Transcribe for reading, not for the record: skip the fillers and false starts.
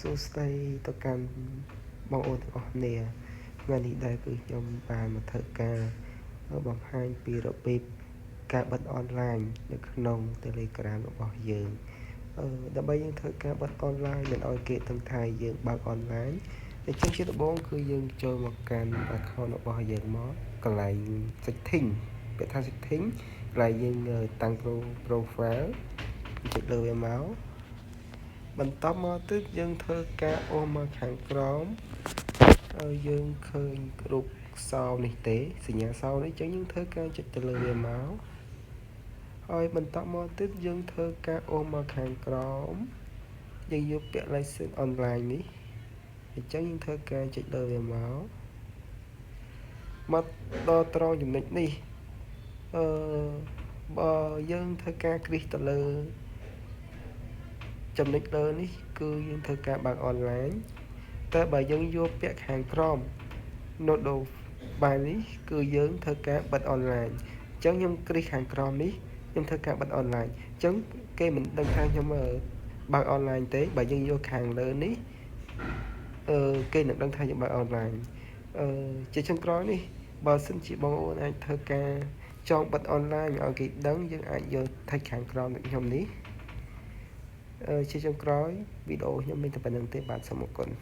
សួស្តីទៅកាន់បងប្អូនទាំងអស់គ្នាថ្ងៃនេះដែរគឺខ្ញុំបានមកធ្វើការបង្ហាញពីរបៀបការបិទអនឡាញនៅក្នុង Telegram របស់យើងអឺដើម្បីយើងធ្វើការបិទអនឡាញមិនឲ្យគេដឹងថាយើងបើកអនឡាញអញ្ចឹងជាដំបូងគឺយើងចូលមកកាន់ account របស់យើងមកកន្លែង setting ពាក្យថា setting កន្លែងយើងតាំង profile ចុចលើវាមកបន្ទាប់មកទៀតយើងធ្វើការអូសមកខាងក្រោមហើយយើងឃើញរូបសោនេះទេសញ្ញាសោនេះអញ្ចឹងយើងធ្វើការចុចទៅលើវាមកហើយបន្ទាប់មកទៀតយើងធ្វើការអូសមកខាងក្រោមយើងយកពាក្យ license online នេះអញ្ចឹងយើងធ្វើការចុចលើវាមកមកដល់ត្រង់ចំណុចនេះអឺបើយើងធ្វើការគ្រីសទៅលើចំណុចលើនេះគឺយើងធ្វើការបើកអនឡាញតែបើយើងយកពាក្យខាងក្រោម notify នេះគឺយើងធ្វើការបិទអនឡាញអញ្ចឹងខ្ញុំគ្រីសខាងក្រោមនេះខ្ញុំធ្វើការបិទអនឡាញអញ្ចឹងគេមិនដឹងថាខ្ញុំបើកអនឡាញទេបើយើងយកខាងលើនេះអឺគេនឹងដឹងថាយើងបើកអនឡាញអឺជាចុងក្រោយនេះបើសិនជាបងប្អូនអាចធ្វើការចង់បិទអនឡាញឲ្យគេដឹងយើងអាចយក tick ខាងក្រោមដូចខ្ញុំនេះអឺជាចុងក្រោយវីដេអូខ្ញុំមានតែប៉ុណ្ណឹងទេបាទសូមអរគុណ។